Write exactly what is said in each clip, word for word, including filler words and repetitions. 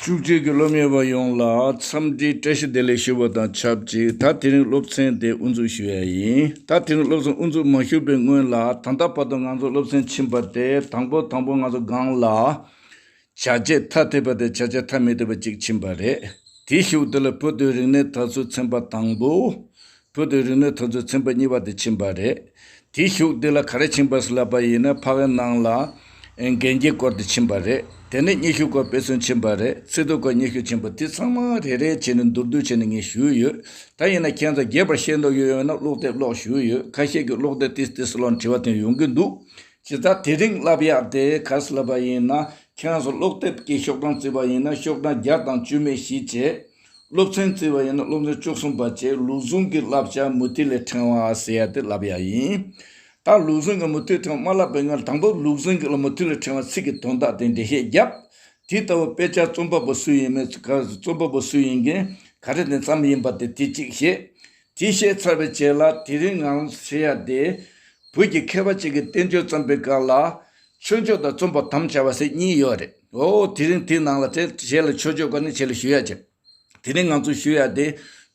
ཀྲུའུ་ཅི་གི་སློབ་གཉེར་བ་ཡོངས་ལ་འཚམས་འདྲིའི་བཀྲ་ཤིས་བདེ་ལེགས་ཞུ་བ་དང་ཆབས་ཅིག་ད་དེ་རིང་སློབ་ཚན་དེ་དབུ་འཛུགས་ཞུ་ཡ་ཡིན། ད་དེ་རིང་སློབ་ཚན་དབུ་འཛུགས་མ་ཞུ་བའི་སྔོན་ལ། ད་ལྟ་བར་དུ་ང་ཚོ་སློབ་ཚན་ཕྱིན་པ་དེ། དང་པོ་དང་པོ་ང་ཚོ་སྒང་ལ་བྱ་བྱེད་ཐ་དད་པ་དང་བྱ་བྱེད་ཐ་མི་དད་པ་གཅིག་ཕྱིན་པ་རེད། དེའི་གཞུག་དེ་ལ་བོད་དུ་རིག་གནས་དར་ཚུལ་ཚན་པ་དང་པོ། བོད་དུ་རིག་གནས་དར་ཚུལ་ཚན་པ་གཉིས་པ་དེ་ཕྱིན་པ་རེད། དེའི་གཞུག་དེ་ལ་ག་རེ་ཕྱིན་པ་ཟེར་ལབ་པ་ཡིན་ན། ཕ་གིའི་ནང་ལ་ཨེ་འགན་འཁྱེར་སྐོར་དེ་ཕྱིན་པ་རེད། དེ་ནས་སྙན་ཞུ་སྐོར་དཔེ་མཚོན་ཕྱིན་པ་རེད། ཚིག་ཐོ་སྐོར་སྙན་ཞུ་ཕྱིན་པ། དེ་ཚང་མ་རེ་རེ་བྱས་ནས་མདོར་བསྡུས་བྱས་ནས་ངས་ཞུས་ཡོད། ད་ཡིན་ན་ཁྱེད་ཚོ་རྒྱས་པར་ཤེས་འདོད་ཡོད་ཡོད་ན་ཀློག་དེབ་ཀློག་ཞུས་ཡོད། ཁ་ཤས་ཀྱིས་ཀློག་དེབ་ཏིས་ཏིས་ཀློག་དྲི་བ་དེ་ཡོང་གི་འདུག་ཇི་ལྟར་དེ་རིང་ལབ་ཡག་དེ་ག་རེ་ལབ་པ་ཡིན་ན། ཁྱེད་རང་ཚོ་ཀློག་དེབ་ཀྱི་ཤོག་གྲངས་བརྩིས་པ་ཡིན་ན་ཤོག་གྲངས་བརྒྱ་དང་བཅུ་མེད་བཞི་བྱས། སློབ་ཚན་བརྩིས་པ་ཡིན་ན་སློབ་ཚན་བཅུ་གསུམ་པ་བྱས། ལུགས་ཟུང་གི་བསླབ་བྱ་མུ་ཏིག་ལས་ཕྲེང་བ་ཟེར་ཡ་དེ་ལབ་ཡག་ཡིན། ད་ལུགས་ཟུང་གི་མུ་ཏིག་ཕྲེང་བ་མ་ལབ་པའི་སྔོན་ལ། དང་པོ་ལུགས་ཟུང་གི་ལ་མུ་ཏིག་ལས་ཕྲེང་བ་ཚིག་གི་དོན་དག་དེ་འགྲེལ་བཤད་བརྒྱབ། དེ་ལྟ་བུ་དཔེ་ཆ་རྩོམ་པ་པོ་སུ་ཡིན་མིན། རྩོམ་པ་པོ་སུ་ཡིན་མཁན་ག་རེ་ནས་བརྩམས་ཡིན་པ་དེ་དེ་གཅིག་བཤད། དེ་བཤད་ཚར་བའི་རྗེས་ལ་དེ་རིང་ང་རང་བཤད་ཡག་དེ། བོད་ཀྱི་མཁས་པ་གཅིག་གིས་བསྟན་བཅོས་བརྩམས་པའི་སྐབས་ལ། ཆོས་སྤྱོད་དང་རྩོམ་པར་དམ་བཅའ་བ་ཟེར་གཉིས་ཡོད་རེད། འོ་དེ་རིང་དེའི་ནང་ལ་དེ་རྗེས་ལ་ཆོས་སྤྱོད་སྐོར་ནས་རྗེས་ལ་ཞུ་ཡག་བྱེད། དེ་རིང་ང་ཚོ་ཞུ་ཡག་དེ་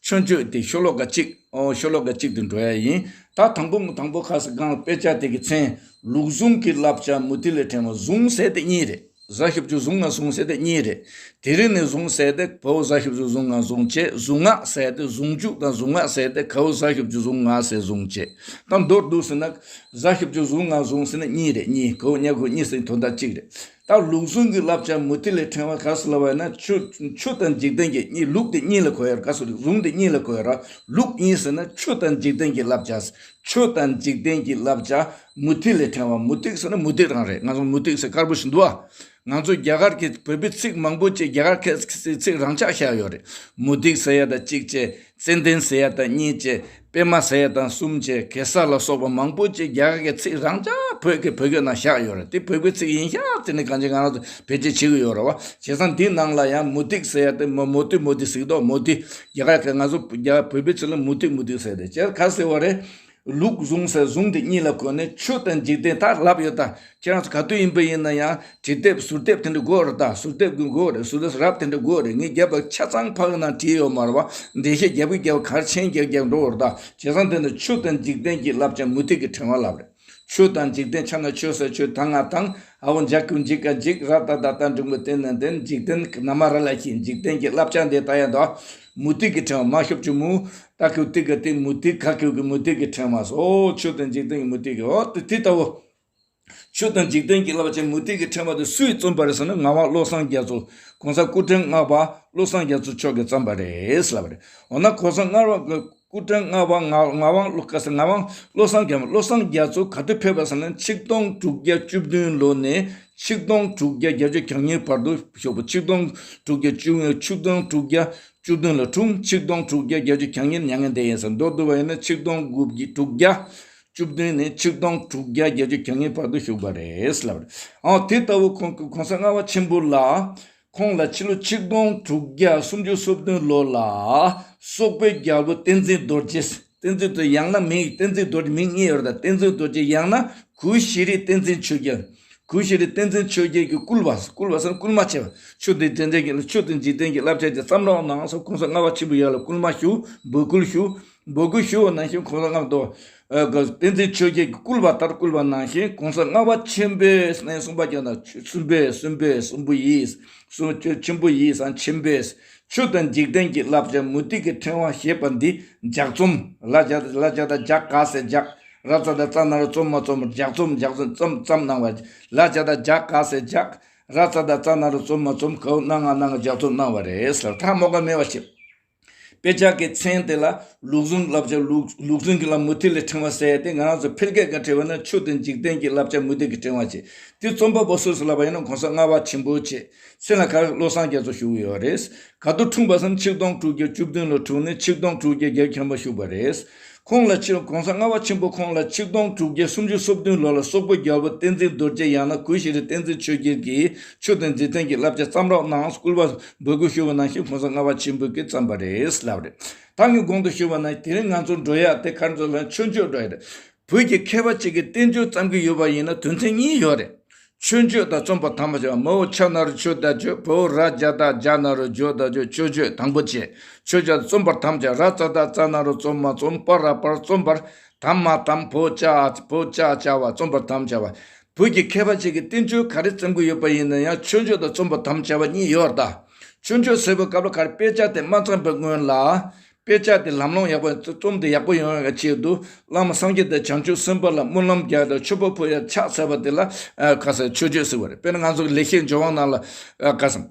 ཆོས་སྤྱོད་དེ་ཤོ་ལོ་ཀ་གཅིག་འོ་ཤོ་ལོ་ཀ་གཅིག་དེ་འགྲོ་ཡག་ཡིན། ད་དང་པོ་དང་པོ་ཁ་སང་སྒང་དཔེ་ཆ་དེ་གི་མཚན་ལུགས་ཟུང་གི་བསླབ་བྱ་མུ་ཏིག་ལས་ཕྲེང་བ། ཟུང་ཟེར་དེ་གཉིས་རེད། གཟའ་ཞབས་ཀྱུ་བཟུང་ང་ཟུང་ཟེར་དེ་གཉིས་རེད། དེ་རིང་ནས་ཟུང་ཟེར་དེ་བའོ་གཟའ་ཞབས་ཀྱུ་བཟུང་ང་ཟུང་བྱས། ཟུང་ང་ཟེར་དེ་ཟུང་འཇུག་དང་ཟུང་ང་ཟེར་དེ་གའོ་གཟའ་ཞབས་ཀྱུ་བཟུང་ང་ཟེར་ཟུང་བྱས། ད་མདོར་བསྡུས་ཟེར་ན་གཟའ་ཞབས་ཀྱུ་བཟུང་ང་ཟུང་ཟེར་ན་གཉིས་རེད། གཉིས། གའོ་ཉ་གའོ་གཉིས་ཟེར་དོན་དག་གཅིག་རེད། ད་ལུགས་ཟུང་གི་བསླབ་བྱ་མུ་ཏིག་ལས་ཕྲེང་བ་ག་རེ་ལབ་པ་ཡིན་ན། ཆོས་ཆོས་དང་འཇིག་རྟེན་གྱི་གཉིས། ལུགས་དེ་གཉིས་ལ་གོ་ཡ་ར། ག་རེ་ཟེར། ཟུང་དེ་གཉིས་ལ་གོ་ཡ་ར། ལུགས་གཉིས་ཟེར་ན་ཆོས་དང་འཇིག་རྟེན་གྱི་བསླབ་བྱ། ཆོས་དང་འཇིག་རྟེན་གྱི་བསླབ་བྱ་མུ་ཏིག་ལས་ཕྲེང་བ། མུ་ཏིག་ཟེར་ན་མུ་ཏིག་རང་རེད། ང་ཚོ་མུ་ཏིག་ཟེར་དཀར་པོ་ཞིག་འདུག་ཨ། ང་ཚོ་རྒྱ་གར་གྱི་བོད་པའི་ཚིག་མང་པོ་ཅིག་རྒྱ་གར་སྐད་ཚིག་རང་འཇགས་བཞག་ཡོད་རེད། མུ་ཏིག་ཟེར་ཡ་དང་གཅིག་བྱས། ཙན་དན་ཟེར་ཡ་དང་གཉིས་བྱས། པད་མ་ཟེར་ཡ་དང་གསུམ་བྱས། གེ་སར་ལ་སོགས་པ་མང་པོ་ཅིག་རྒྱ་གར་གྱི་ཚིག་རང་འཇགས་བོད་ཀྱི་བོད་སྐད་ནང་བཞག་ཡོད་རེད། དེ་བོད་པའི་ཚིག་ཡིན་ཤག་དེ་ནི་གང་ཅི་ང་རང་ཚོ་བེད་སྤྱོད་བྱེད་ཀྱི་ཡོད་རེད་བ། བྱས་ཙང་འདི་ནང་ལ་ཡང་མུ་ཏིག་ཟེར་ཡ་དེ་མོ་མོ་ཏི་མོ་ཏི་ཟེར་གྱི་འདུག་མོ་ཏི། རྒྱ་གར་གྱི་ང་ཚོ་རྒྱ་བོད་པའི་ཚིག་ལ་མུ་ཏིག་མུ་ཏིག་ཟེར་དེ་བྱས་ག་ཟེར་བ་རེད། ལུགས་ཟུང་ཟེར་ཟུང་དེ་གཉིས་ལ་གོ་ནས་ཆོས་དང་འཇིག་རྟེན་ད་ལབ་ཡོད་ད། ཁྱེད་རང་ཚོ་ག་དུས་ཡིན་པ་ཡིན་ན་ཡང་བྲིས་དེབ་ཟུར་དེབ་དེ་འདྲ་དགོས་རེད་ད། ཟུར་དེབ་ཀྱི་དགོས་རེད། ཟུར་དེབ་རབ་དེ་འདྲ་དགོས་རེད། ངས་རྒྱབ་པ་ཆ་ཚང་ཕ་གི་ནང་བྲིས་ཡོད་མ་རེད་བ། འགྲེལ་བཤད་རྒྱབ་ཀྱི་རྒྱབ་གར་ཆེན་རྒྱབ་རྒྱབ་འགྲོ་བ་རེད་ད། བྱས་ཙང་དེ་ནི་ཆོས་དང་འཇིག་རྟེན་གྱི་བསླབ་བྱ་མུ་ཏིག་གི་ཕྲེང་བ་ལབ་རེད། ཆོས་དང་འཇིག་རྟེན་ཆ་ན་ཆོས་ཟེར་ཆོས། ད་ང་དང་། ཨ་བོ་འཇའ་ཁུ་འཇིག་ག་འཇིག་ར་ད་ད་ད་འགྲེང་བུ་ཏེ་ན་ཏན། འཇིག་རྟེན་ན་མ་ར་ལ་ཤི། འཇིག་རྟེན་གྱི་བསླབ་བྱ་འདི་ད་ཡ་ད། མུ་ཏིག་གི་ཕྲེང་བ། མ་ཞབས་ཀྱུ་མུ། ཏ་ཁུ་ཏི་ག་ཏི། མུ་ཏིག་ག་ཁུ་གི་མུ་ཏིག་གི་ཕྲེང་བ་སོ། ཆོས་དང་འཇིག་རྟེན་གྱི་མུ་ཏིག་གི། འོ་དེ་དེ་ལྟ་བུ། ཆོས་དང་འཇིག་རྟེན་གྱི་བསླབ་བྱ་མུ་ཏིག་གི་ཕྲེང་བ་དེ་སུས་རྩོམ་པ་རེད་ཟེར་ན། ངག་དབང་བློ་བཟང་རྒྱ་མཚོ། གོང་ས་སྐུ་ཕྲེང་ལྔ་པ་བློ་བཟང་རྒྱ་མཚོ་མཆོག་གིས་བརྩམས་པ་རེད་ལབ་པ་རེད། འོ་ན་གོང་ས་ལྔ་པ་སྐུ་ཕྲེང་ལྔ་པ་ངག་ངག་དབང་བློ་ག་ས་ངག་དབང་བློ་བཟང་རྒྱ་མཚོ། བློ་བཟང་རྒྱ་མཚོ་ག་དུས་ཕེབས་པ་ཟེར་ན། ཆིག་སྟོང་དྲུག་བརྒྱ་བཅུ་བདུན་ལོ་ནས་ཆིག་སྟོང་དྲུག་བརྒྱ་བརྒྱད་ཅུ་གྱ་གཉིས་བར་དུ་བཞུགས་པ། ཆིག་སྟོང་དྲུག་བརྒྱ་བཅུ། ཆིག་སྟོང་དྲུག་བརྒྱ་བཅུ་བདུན་ལ་འཁྲུངས། ཆིག་སྟོང་དྲུག་བརྒྱ་བརྒྱད་ཅུ་གྱ་གཉིས་མྱ་ངན་འདས་ཡིན་ཟེར། མདོར་བསྡུ་བ་ཡིན་ན་ཆིག་སྟོང་དགུ་བརྒྱ་དྲུག་བརྒྱ་བཅུ་བདུན་ནས་ཆིག་སྟོང་དྲུག་བརྒྱ་བརྒྱད་ཅུ་གྱ་གཉིས་བར་དུ་བཞུགས་པ་རེད་ལབ་རེད། ཨང་དེ་ལྟ་བུ་ཁོང་གོང་ས་ལྔ་པ་ཆེན་པོ་ལ། ཁོང་ལ་ཕྱི་ལོ་ཆིག་སྟོང་དྲུག་བརྒྱ་སུམ་ཅུ་སོ་བདུན་ལོ་ལ་སོག་པོའི་རྒྱལ་པོ་བསྟན་འཛིན་རྡོ་རྗེ། བསྟན་འཛིན་རྡོ་རྗེ་ཡང་ན་མིང་བསྟན་འཛིན་རྡོ་རྗེ། མིང་གཉིས་ཡོད་རེད་ད། བསྟན་འཛིན་རྡོ་རྗེ་ཡང་ན་གུ་ཤྲི་བསྟན་འཛིན་ཆོས་རྒྱལ། གུ་ཤྲི་བསྟན་འཛིན་ཆོས་རྒྱལ་གྱིས་བསྐུལ་བ། བསྐུལ་བ་ཟེར་ན་སྐུལ་མ་བྱས་པ། ཆོས་དང་འཇིག་རྟེན་གྱི་ཆོས་དང་འཇིག་རྟེན་གྱི་བསླབ་བྱ་དེ་བརྩམས་རོགས་གནང་ཟེར་གོང་ས་ལྔ་པ་ཆེན་པོ་ཡར་ལ་སྐུལ་མ་ཞུ། འབོད་སྐུལ་ཞུ། འབོད་སྐུལ་ཞུ་བ་ནང་བཞིན་གོང་ས་ལྔ་པ་དོ། ཨ་ག་བསྟན་འཛིན་ཆོས་རྒྱལ་གྱིས་བསྐུལ་བ་ལྟར། བསྐུལ་བ་ནང་བཞིན་གོང་ས་ལྔ་པ་ཆེན་པོས་ནས་གསུངས་པ་ཀྱང་ན། གསུམ་པས་གསུམ་པས་གསུམ་པོ་ཡིས། གསུང་ཆོས་ཆེན་པོ་ཡིས་སམ་ཆེན་པོས་ཆོས་དང་འཇིག་རྟེན་གྱི་བསླབ་བྱ་མུ་ཏིག་གི་ཕྲེང་བ་ཞེས་པ་འདི་ལྗགས་རྩོམ། ལ་ཇ་ལ་ཇ་ད་ལྗགས་ག་ཟེར་ལྗགས། ར་ཙ་ད་རྩ་ན་རོ་རྩོ་མ་རྩོམ། ལྗགས་རྩོམ། ལྗགས་རྩོམ་ཙམ་ཙམ་གནང་བ། ལ་ཇ་ད་ལྗགས་ག་ཟེར་ལྗགས། ར་ཙ་ད་རྩ་ན་རོ་རྩོ་མ་རྩོམ། གའོ་ན་ང་ན་ང་ལྗགས་རྩོམ་གནང་བ་རེད་ཟེར། ཐ་མོ་ག་མེ་བ་ཞིག་དཔེ་ཆ་གི་མཚན་དེ་ལ་ལུགས་ཟུང་བསླབ་བྱ། ལུགས་ལུགས་ཟུང་གི་ལ་མུ་ཏིག་ལས་ཕྲེང་བ་ཟེར་ཏེ། ང་རང་ཚོ་ཕལ་སྐད་ཀྱི་བྲིས་པ་ན་ཆོས་དང་འཇིག་རྟེན་གྱི་བསླབ་བྱ་མུ་ཏིག་གི་ཕྲེང་བ་བྱས། དེ་རྩོམ་པ་པོ་སུ་ཟེར་ལབ་པ་ཡིན་ན་གོང་ས་ལྔ་པ་ཆེན་པོ་བྱས། མཚན་ལ་ག་རེ་བློ་བཟང་རྒྱ་མཚོ་ཞུ་གི་ཡོད་རེད། ག་དུས་འཁྲུངས་པ་ཟེར་ན་ཆིག་སྟོང་དྲུག་བརྒྱ་བཅུ་བདུན་ལོ་འཁྲུངས་ནས་ཆིག་སྟོང་དྲུག་བརྒྱ་བརྒྱད་ཅུ་གྱ་གཉིས་བཞུགས་པ་རེད། ཁོང་ལ་ཕྱིར་གོང་ས་ལྔ་པ་ཆེན་པོ་ཁོང་ལ་ཆིག་སྟོང་དྲུག་བརྒྱ་སུམ་ཅུ་སོ་བདུན་ལོ་ལ་སོག་པོ་རྒྱལ་པོ་བསྟན་འཛིན་རྡོ་རྗེ་ཡང་ན་གུ་ཤྲི་བསྟན་འཛིན་ཆོས་རྒྱལ་གྱིས་ཆོས་དང་འཇིག་རྟེན་གྱི་བསླབ་བྱ་བརྩམས་རོགས་གནང་བསྐུལ་བ་འབོད་སྐུལ་ཞུ་བ་ནང་བཞིན་གོང་ས་ལྔ་པ་ཆེན་པོ་གིས་བརྩམས་པ་རེད་ལབ་རེད། ད་ངས་གོང་དུ་ཞུས་པ་ནང་དེ་རིང་ང་ཚོ་འགྲོ་ཡག་དེ་ག་རེ་ཚོ་ལ་ཆོས་སྤྱོད་འགྲོ་ཡག་རེད། བོད་ཀྱི་མཁས་པ་གཅིག་གིས་བསྟན་བཅོས་བརྩམས་ཀྱི་ཡོད་པ་ཡིན་ན་དོན་ཚན་གཉིས་ཡོད་རེད། མཆོད་བརྗོད་དང་རྩོམ་པར་དམ་བཅའ་བ། མ་འོག་ཆ་ན་རོ་མཆོ་ད་མཆོད། བ་འོག་ར་ཇ་ད་རྗ་ན་རོ་རྗོ་ད་རྗོད། མཆོད་བརྗོད་དང་པོ་བྱས། མཆོད་བརྗོད་རྩོམ་པར་དམ་བཅའ། ར་ཙ་ད་རྩ་ན་རོ་རྩོ་མ་རྩོམ། པ་ར་པར་རྩོམ་པར། དམ་མ་དམ། བ་འོག་ཅ་ཨ། བ་འོག་ཅ་ཨ་བཅའ་བ། རྩོམ་པར་དམ་བཅའ་བ། བོད་ཀྱི་མཁས་པ་ཅིག་གིས་བསྟན་བཅོས་ག་རེ་བརྩམས་ཀྱི་ཡོད་པ་ཡིན་ན་ཡང་མཆོད་བརྗོད་དང་རྩོམ་པར་དམ་བཅའ་བ་གཉིས་ཡོད་རེད་ད། མཆོད་བརྗོད་ཟེར་བའི་སྐབས་ལ་ག་རེ། དཔེ་ཆ་དེ་མ་བརྩམས་པའི་སྔོན་ལ། དཔེ་ཆ་དེ་ལམ་ལྷོང་ཡག་པོ། རྩོམ་དེ་ཡག་པོ་ཡོང་བའི་ཆེད་དུ་བླ་མ་སངས་རྒྱས་དང་བྱང་ཆུབ་སེམས་དཔའ་ལ་སྨོན་ལམ་རྒྱག་དང་མཆོད་པ་ཕུལ་ཡ་ཕྱག་འཚལ་བ་དེ་ལ་ཨ་ག་ཟེར། མཆོད་བརྗོད་ཟེར་བ་རེད། དཔེར་ན་ང་ཚོ་ལེགས་བཤད་ལྗོན་དབང་ནང་ལ་ཨ་ག་ཟེར།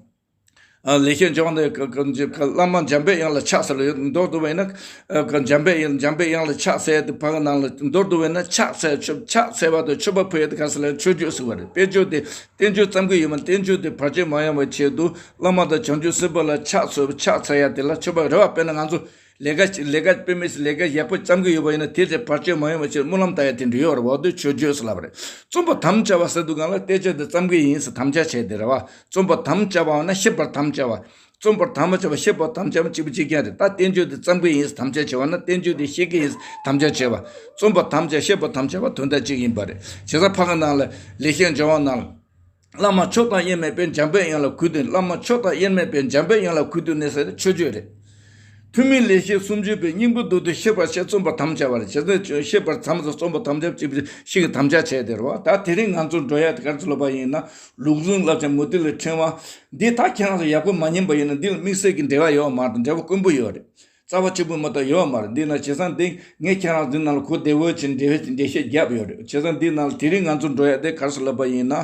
ཨ་ལེགས་བཤད་ལྗོན་དབང་དེ་ཀ་ཀ་ཀ་བླ་མ་འཇམ་པའི་དབྱངས་ལ་ཕྱག་འཚལ་ལོ། ཡོད་མདོར་བསྡུ་བ་ཡིན་ན། ཨ་ཀ་འཇམ་པའི་དབྱངས། འཇམ་པའི་དབྱངས་ལ་ཕྱག་འཚལ་དེ་ཕ་གི་ནང་ལ་མདོར་བསྡུ་བ་ཡིན་ན་ཕྱག་འཚལ། མཆོད། ཕྱག་འཚལ་བ་དང་མཆོད་པ་ཕུལ་ཡ་དེ་ག་ཟེར་ལ། མཆོད་བརྗོད་ཟེར་བ་རེད། དཔེ་བརྗོད་དེ། བསྟན་བཅོས་བརྩམས་ཀྱི་ཡོད་མ། བསྟན་བཅོས་དེ་བར་ཆད་མ་ཡོང་བའི་ཆེད་དུ་བླ་མ་དང་བྱང་ཆུབ་སེམས་དཔའ་ལ་ཕྱག་འཚལ། ཕྱག་འཚལ་ཡ་དེ་ལ་མཆོད་པ་རེད་བ། དཔེར་ན་ང་ཚོ་ལས་ཀ་ལས་ཀ་དཔེ་མི་སྲིད་ལས་ཀ་ཡག་པོ་བརྩམས་ཀྱི་ཡོད་པ་ཡིན་ན་དེ་དེ་བར་ཆད་མ་ཡོང་བའི་ཕྱིར་སྨོན་ལམ་བཏབ་ཡ་དེ་འདྲ་ཡོད་རེད་བ། དེ་མཆོད་བརྗོད་ཟེར་ལབ་པ་རེད། རྩོམ་པར་དམ་བཅའ་བ་ཟེར་དུས་སྒང་ལ་བསྟན་བཅོས་དེ་བརྩམས་ཀྱི་ཡིན་ཟེར་དམ་བཅའ་བྱས་དེ་རེད་བ། རྩོམ་པར་དམ་བཅའ་བ་ན་བཤད་པར་དམ་བཅའ་བ། རྩོམ་པར་དམ་བཅའ་བ། བཤད་པར་དམ་བཅའ་བ་གཅིག་པ་གཅིག་རྐྱང་རེད། ད་བསྟན་བཅོས་དེ་བརྩམས་ཀྱི་ཡིན་ཟེར་དམ་བཅའ་བྱས་པ་ན་བསྟན་བཅོས་དེ་བཤད་ཀྱི་ཡིན་ཟེར་དམ་བཅའ་བྱས་པ། རྩོམ་པར་དམ་བཅའ། བཤད་པར་དམ་བཅའ་བ་དོན་དག་གཅིག་ཡིན་པ་རེད། བྱས་ཙང་ཕ་གི་ནང་ལ་ལེགས་བཤད་ལྗོན་དབང་ནང་ལ། བླ་མ་མཆོག་དང་དབྱེར་མེད་པས་འཇམ་པའི་དབྱངས་ལ་གུས་བཏུད། བླ་མ་མཆོག་དང་དབྱེར་མེད་པས་འཇམ་པའི་དབྱངས་ལ་གུས་བཏུད་ནས་ཟེར་ཏེ་མཆོད་བརྗོད་རེད། ཐུན་མིན་ལེགས་བཤད་སུམ་ཅུ་པའི་སྙིང་པོ་མདོར་བསྡུས་བཤད་པར་བྱ། རྩོམ་པར་དམ་བཅའ་བ་རེད། བྱས་ཙང་བཤད་པར་དམ་ཟེར་རྩོམ་པར་དམ་བཅའ་བ་གཅིག་པ་གཅིག་རྐྱང་དམ་བཅའ་བྱས་དེ་རེད་བ། ད་དེ་རིང་ང་ཚོ་འགྲོ་ཡ་དེ་ག་རེ་ཚོ་ལབ་པ་ཡིན་ན། ལུགས་ཟུང་བསླབ་བྱ་མུ་ཏིག་ལ་ཕྲེང་བ། འདི་ད་ཁྱེད་རང་ཚོ་ཡག་པོ་མ་ཉན་པ་ཡིན་ན་འདི་ལ་དམིགས་བསལ་གྱི་འབྲེལ་བ་ཡོད་མ་རེད། འབྲེལ་བ་དཀོན་པོ་ཡོད་རེད། རྩ་བ་གཅིག་པུ་མ་གཏོགས་ཡོད་མ་རེད། འདི་ན་བྱས་ཙང་འདི་ངས་ཁྱེད་རང་འདི་ནང་ལ་གོ་བདེ་བོ་བྱས་འགྲེལ་བཤད་འགྲེལ་བཤད་བརྒྱབ་ཡོད་རེད། བྱས་ཙང་འདི་ནང་ལ་དེ་རིང་ང་ཚོ་འགྲོ་ཡ་དེ་ག་རེ་ཟེར་ལབ་པ་ཡིན་ན།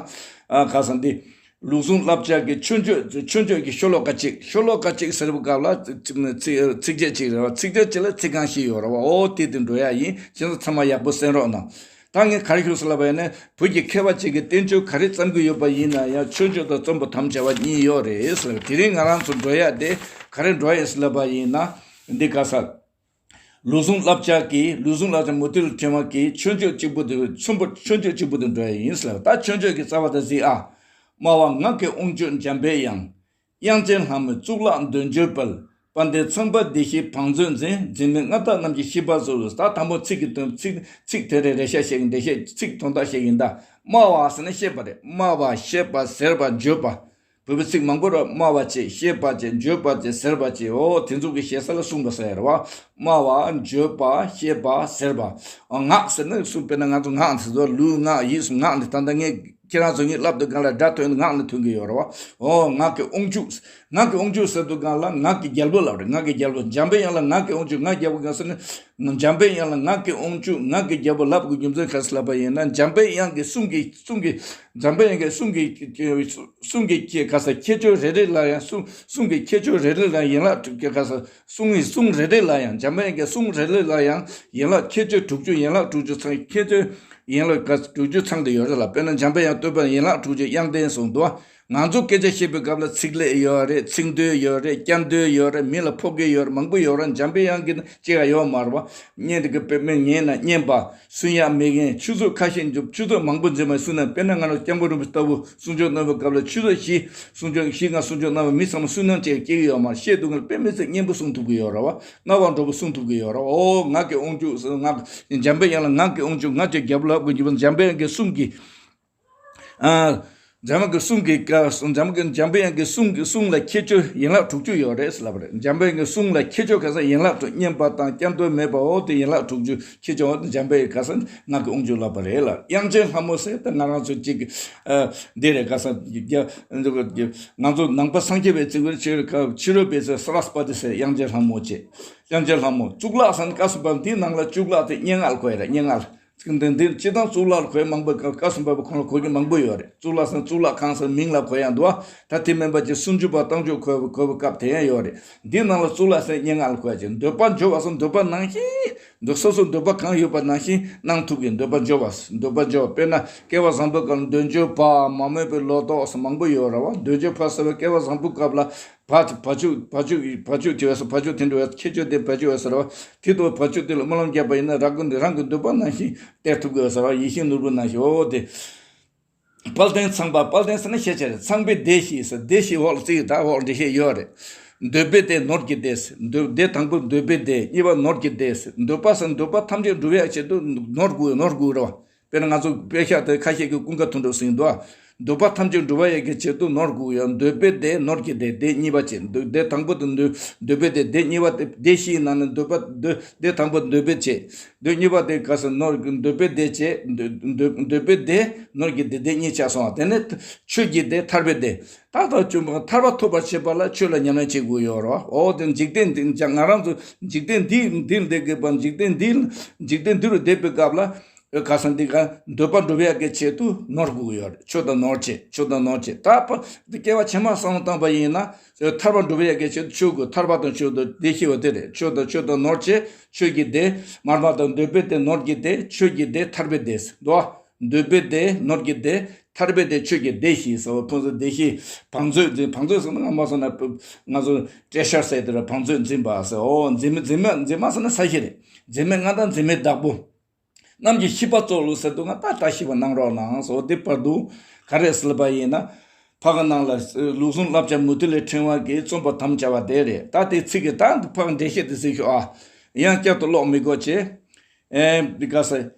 ཨ་ཁ་སང་འདི་ལུགས་ཟུང་བསླབ་བྱ་གི་མཆོད་བརྗོད། མཆོད་བརྗོད་ཀྱི་ཤོ་ལོ་ཀ་གཅིག་ཤོ་ལོ་ཀ་གཅིག་ཟེར་བའི་སྐབས་ལ་ཚིགས་བཅད་གཅིག་རེད་བ། ཚིགས་བཅད་གཅིག་ལ་ཚིག་རྐང་བཞི་ཡོད་རེད་བ། ཨོ་དེ་དེ་འགྲོ་ཡ་ཡིན། བྱས་ཙང་ཚང་མ་ཡག་པོ་གསན་རོགས་གནང་། ད་ངས་ག་རེ་ཞུ་ཟེར་ལབ་པ་ཡིན་ན། བོད་ཀྱི་མཁས་པ་ཅིག་གིས་བསྟན་བཅོས་ག་རེ་བརྩམས་ཀྱི་ཡོད་པ་ཡིན་ན་ཡང་མཆོད་བརྗོད་དང་རྩོམ་པར་དམ་བཅའ་བ་གཉིས་ཡོད་རེད་ཟེར། དེ་རིང་ང་རང་ཚོ་འགྲོ་ཡ་དེ་ག་རེ་འགྲོ་ཡ་ཡིན་ཟེར་ལབ་པ་ཡིན་ན། འདི་ག་ས། ལུགས་ཟུང་བསླབ་བྱ་གི། ལུགས་ཟུང་བསླབ་བྱ་མུ་ཏིག་ལ་ཕྲེང་བ་གི་མཆོད་བརྗོད་གཅིག་པུ་དེ། མཆོད་བརྗོད་གཅིག་པུ་དེ་འགྲོ་ཡ་ཡིན་ཟེར་ལབ། ད་མཆོད་བརྗོད་ཀྱི་རྩ་བ་དེ་གཟིགས་ཨ། སྨྲ་བ་ངག་གི་དབང་ཕྱུག་འཇམ་པའི་དབྱངས། དབྱངས་ཅན་ལྷ་མོའི་གཙུག་ལག་འདོད་འཇོའི་དཔལ། དཔལ་ལྡན་ཚངས་པ་བདེ་གཤེགས་བང་མཛོད་འཛིན། འཛིན་མའི་མངའ་བདག་རྣམས་ཀྱི་བཞེད་པ་སྩོལ། ད་དང་པོ་ཚིག་གི་དོན། ཚིག་ཚིག་དེ་རེ་རེ་བཤད་བཤད་ཀྱི་འགྲེལ་བཤད། ཚིག་དོན་དག་བཤད་ཀྱི་ཡིན་ད། སྨྲ་བ་ཟེར་ན་བཤད་པ་རེད། སྨྲ་བ། བཤད་པ། ཟེར་བ། བརྗོད་པ། བོད་པའི་ཚིག་མང་པོ་རེད། སྨྲ་བ་བྱས། བཤད་པ་བྱས། བརྗོད་པ་བྱས། ཟེར་བ་བྱས། འོ་དེ་ཚོ་གི་ཞེ་ས་ལ་གསུངས་པ་ཟེར་ཡ་རེད་བ། སྨྲ་བ། བརྗོད་པ། བཤད་པ། ཟེར་བ། ངག་ཟེར་ན་གསུངས། དཔེར་ན་ང་ཚོ་ངག་འདི་ཚོ་ལུས་ངག་ཡིད་གསུམ། ངག་འདི་ད་ལྟ་ངས་ཁྱེད་རང་ཚོ་གཉིས་ལབ་དུས་སྒང་ལ་སྒྲ་ཐོན། ངག་ནས་ཐོན་གྱི་ཡོད་རེད་བ། ཨོ་ངག་གི་དབང་ཕྱུག་ངག་གི་དབང་ཕྱུག་ཟེར་དུས་སྒང་ལ་ངག་གི་རྒྱལ་པོ་ལབ་རེད། ངག་གི་རྒྱལ་པོ། འཇམ་པའི་དབྱངས་ལ་ངག་གི་དབང་ཕྱུག་ངག་རྒྱལ་པོ་གང་ཟེར་ན། འཇམ་པའི་དབྱངས་ལ་ངག་གི་དབང་ཕྱུག་ངག་གི་རྒྱལ་པོ་ལབ་དགོས་རྒྱུ་མཚན་ག་རེ་ཟེར་ལབ་པ་ཡིན་ན། འཇམ་པའི་དབྱངས་ཀྱི་གསུང་གི་གསུང་གི་འཇམ་པའི་དབྱངས་ཀྱི་གསུང་གི་གསུང་གི་ཁྱད་ག་ས་ཁྱད་ཆོས་རེ་རེ་ལ་ཡང་། གསུང་གསུང་གི་ཁྱད་ཆོས་རེ་རེ་ལ་ཡན་ལག་དྲུག་ཅུ། ག་ས། གསུང་གི་གསུང་རེ་རེ་ལ་ཡང་། འཇམ་པའི་དབྱངས་ཀྱི་གསུང་རེ་རེ་ལ་ཡང་ཡན་ལག་ཁྱད་ཆོས་དྲུག་ཅུ། ཡན་ལག་དྲུག་ཅུ་ཚང་། ཁྱད་ཆོས་ཡན་ལག་ག་དྲུག་ཅུ་ཚང་བསྡད་ཡོད་རེད་ལ། དཔེར་ན་འཇམ་པའི་དབྱངས་བསྟོད་པའི་ཡན་ལག་དྲུག་ཅུ་དབྱངས་ལྡན་གསུངས་འདུག་ང་ཚོ་སྐད་ཆ་བཤད་པའི་སྐབས་ལ་ཚིག་ལེགས་ཡོད་རེད། ཚིག་འདོད་ཡོད་རེད། སྐྱར་ཟློས་ཡོད་རེད། མི་ལ་ཕོག་གི་ཡོད་རེད། མང་པོ་ཡོད་རེད། འཇམ་པའི་དབྱངས་ཀྱི་ཅི་ཡང་ཡོད་མ་རེད་བ། སྙན་དེ་གི་དཔེ་མི་སྙན་ན་སྙན་པ། སུན་ཡང་མི་སྙན། ཆུ་ཚོད་ཁ་ཤས་འཇུབ། ཆུ་ཚོད་མང་པོ་འཛིན་པ་སུན་ན། དཔེར་ན་ང་རང་སྐྱབས་མགོན་རིན་པོ་ཆེ་ལྟ་བུ་གསུང་ཆོས་གནང་བའི་སྐབས་ལ་ཆུ་ཚོད་བཞི། གསུང་ཆོས་བཞི་ལྔ་གསུང་ཆོས་གནང་བ་མི་ཚང་མ་སུན་སྣང་ཅིག་སྐྱེ་གི་ཡོད་མ་རེད། བཤད་དུས་ང་དཔེ་མི་སྲིད་སྙན་པོ་གསུང་ཐུབ་ཀྱི་ཡོད་རེད་བ། རྣ་བར་འགྲོ་པོ་གསུང་ཐུབ་ཀྱི་ཡོད་རེད་བ། ཨོ་ངག་གི་དབང་ཕྱུག་ཟེར། ངག་འཇམ་པའི་དབྱངས་ལ་ངག་གི་དབང་ཕྱུག་ངག་གི་རྒྱལ་པོ་ལབ་དགོས་རྒྱུ་བ། འཇམ་པའི་དབྱངས་ཀྱི་གསུང་གི་ཨ། འཇམ་དབྱངས་ཀྱི་གསུང་གི་སྐབས། འཇམ་དབྱངས་ཀྱི་འཇམ་པའི་དབྱངས་ཀྱི་གསུང་གི་གསུང་ལ་ཁྱད་ཆོས་ཡན་ལག་དྲུག་ཅུ་ཡོད་རེད་ལབ་པ་རེད། འཇམ་དཔལ་གྱི་གསུང་ལ་ཁྱད་ཆོས་ག་ས་ཡན་ལག་དྲུག་སྙན་པ་དང་སྐྱར་ཟློས་མེད་པ། འོ་དེ་ཡན་ལག་དྲུག་ཅུ་ཁྱད་ཆོས། འོ་དེ་འཇམ་དཔལ་ག་ས་ངག་གི་དབང་ཕྱུག་ལབ་པ་རེད་ལ། དབྱངས་ཅན་ལྷ་མོ་ཟེར་ད་ང་རང་ཚོ་གཅིག་གི་ཨ་འདི་རེད། ག་ས་རྒྱ་ང་ཚོ་ནང་པ་སངས་རྒྱས་པའི་ཚིག་པར་ཕྱི་རོལ་ཕྱི་རོལ་པའི་ཚེ་སཱ་ར་སྤ་ཏི་ཟེར། དབྱངས་ཅན་ལྷ་མོ་བྱས། དབྱངས་ཅན་ལྷ་མོ། གཙུག་ལག་ཟེར་ན་སྐབས་སུ་བབ་འདིའི་ནང་ལ་གཙུག་ལག་དེ་སྙན་ངག་ལ་གོ་ཡ་རེད། སྙན་ངག་ལ། འདི་འདི་སྤྱིར་བཏང་གཙུག་ལག་ལ་གོ་ཡ་མང་པོ། སྐབས་སུ་བབ་པ་ཁོང་ལ་གོ་རྒྱུ་མང་པོ་ཡོད་རེད། གཙུག་ལག་ཟེར་ན་གཙུག་ལག་ཁང་ཟེར་མིང་ལ་གོ་ཡ་འདུག་བ། ད་དེ་མིན་པ་ཅིག་སུམ་ཅུ་པ་རྟགས་འཇུག་གོ་བ་གོ་བའི་སྐབས་དེ་ཡང་ཡོད་རེད། འདི་ནང་ལ་གཙུག་ལག་ཟེར་སྙན་ངག་ལ་གོ་ཡ་ཅིག་འདོད་པ་འཇོ་བ་ཟེར་འདོད་པ་ནང་བཞིན་འདོད། སོ་སོ་འདོད་པ་གང་ཡོད་པ་ནང་བཞིན་གནང་ཐུབ་ཀྱི་འདོད་པ་འཇོ་བ། འདོད་པ་འཇོ་བ། དཔེར་ན་སྐལ་བ་བཟང་པོའི་སྐབས་ལ་འདོད་འཇོ་བ། མ་རྨོས་པའི་ལོ་ཏོག་ཟེར་མང་པོ་ཡོད་རེད་བ། འདོད་འཇོ་བ་ཟེར་བའི་སྐལ་བ་བཟང་པོའི་སྐབས་ལ། བ་བ་ཕྱུགས་བ་ཕྱུགས་བ་ཕྱུགས་དེ་བས་སོ། བ་ཕྱུགས་དེ་འདྲ་བས་ཁྱད་ཆོས་དེ་བ་ཕྱུགས་བས་སོ་ར་བ། དེ་ལྟ་བུ་བ་ཕྱུགས་དེ་ལ་སྨོན་ལམ་བརྒྱབ་པ་ཡིན་ན་རང་གི་རང་གི་འདོད་པ་ནང་བཞིན་སྟེར་ཐུབ་ཀྱི་ཡོད་ས་ར་བ། ཡིད་བཞིན་ནོར་བུ་ནང་བཞིན། འོ་དེ། དཔལ་ལྡན་ཚངས་པ། དཔལ་ལྡན་ཟེར་ན་ཤེས་བྱ་རེད། ཚངས་པའི་སྡེ་བཞི་ཟེར། སྡེ་བཞི་འོག་ལ་བརྩིས་ཡོད། ད་འོག་འགྲེལ་བཤད་ཡོད་རེད། འདོད་པའི་སྡེ། ནོར་གྱི་སྡེ་ཟེར། འདོད་སྡེ་དང་པོ་འདོད་པའི་སྡེ། གཉིས་པ་ནོར་གྱི་སྡེ་ཟེར། འདོད་པ་ཟེར་ན་འདོད་པ་ཐམས་ཅད་འགྲུབ་ཡག་ཆེད་དུ་ནོར་དགོས། ནོར་དགོས་རེད་བ། དཔེར་ན་ང་ཚོ་དཔེ་ཤག་དེ་ཁ་ཤས་ཀྱིས་ཀུན་དགའ་དོན་གྲུབ་ཟེར་གྱི་འདུག་ཨ། འདོད་པ་ཐམས་ཅད་འགྲུབ་པ་ཡ་གི་ཆེད་དུ་ནོར་དགོས་ཡོད། འདོད་པའི་སྡེ། ནོར་གྱི་སྡེ། སྡེ་གཉིས་པ་བྱས། འདོད་སྡེ་དང་པོ་དེ་འདོད་འདོད་པའི་སྡེ། སྡེ་གཉིས་པ་དེ་སྡེ་བཞིའི་ནང་ནས་འདོད་པ་འདོད་སྡེ་དང་པོ་འདོད་པའི་བྱས། སྡེ་གཉིས་པ་དེ་ག་ས་ནོར་འདོད་པའི་སྡེ་བྱས། འདོད་འདོད་འདོད་པའི་སྡེ། ནོར་གྱི་སྡེ། སྡེ་གཉིས་ཆགས་སོང་བ། དེ་ནས་ཆོས་ཀྱི་སྡེ། ཐར་པའི་སྡེ། ད་ལྟ་བཅོམ་པ་ཐར་པ་ཐོབ་པར་བྱེད་པ་ལ་ཆོས་ལ་ཉམས་ལེན་བྱེད་དགོས་ཡོད་རེད། འོ་དེ་འཇིག་རྟེན་འདི་ང་རང་ཚོ་འཇིག་རྟེན་འདི་འདི་ལ་བསྡད་དགོས་པ། འཇིག་རྟེན་འདི་འཇིག་རྟེན་འདི་རུ་བསྡད་པའི་སྐབས་ལ། ཨོ་ཁ་སང་འདི་ག་འདོད་པ་འགྲུབ་ཡག་གི་ཆེད་དུ་ནོར་དགོས་ཀྱི་ཡོད་རེད། ཆོས་དང་ནོར་བྱེད། ཆོས་དང་ནོར་བྱེད། ད་པ་འདི་སྐྱེ་བ་ཕྱི་མ་བསམ་བློ་བཏང་པ་ཡིན་ན། ཨོ་ཐར་པ་འགྲུབ་ཡག་གི་ཆེད་དུ་ཆོས་དགོས། ཐར་པ་དང་ཆོས་དང་སྡེ་བཞི་བ་དེ་རེད། ཆོས་དང་ཆོས་དང་ནོར་བྱེད། ཆོས་ཀྱི་སྡེ། མར་པ་དང་འདོད་པའི་སྡེ། ནོར་གྱི་སྡེ། ཆོས་ཀྱི་སྡེ། ཐར་པའི་སྡེ། འདུག་འདོད་པའི་སྡེ། ནོར་གྱི་སྡེ། ཐར་པའི་སྡེ། ཆོས་ཀྱི་སྡེ་བཞི་ཟེར་བ། ཕུན་སུམ་སྡེ་བཞི། བང་མཛོད་འཛིན། བང་མཛོད་ཟེར་ན་ང་མ་སོང་ན་ང་ཚོ་ཊི་ཤར་ཊི་ཟེར་དེ་ར། བང་མཛོད་འཛིན་པ་ཟེར། འོ་འཛིན་མ་འཛིན་མ་འཛིན་མ་ཟེར་ན་ས་གཞི་རེད། འཛིན་མའི་མངའ་བདག་འཛིན་མའི་བདག་པོ། རྣམས་ཀྱི་ཤིས་པ་སྩོལ་ལོ་ཟེར་འདུག་ང་ད་བཀྲ་ཤིས་པ་གནང་རོགས་གནང་ཟེར། འོ་དེ་བར་དུ་ག་རེ་ཟེར་ལབ་པ་ཡིན་ན། ཕ་གི་ནང་ལ་ལུགས་ཟུང་བསླབ་བྱ་མུ་ཏིག་ལས་ཕྲེང་བ་གིས་རྩོམ་པར་དམ་བཅའ་བ་དེ་རེད། ད་དེ་ཚིག་གི་ད་འདི་ཕ་གི་འགྲེལ་བཤད་དེ་གཟིགས་ཤོག་ཨ། ཡང་བསྐྱར་དུ་ཀློག་མི་དགོས་ཆེ། ཨེ་འདི་ག་ཟེར།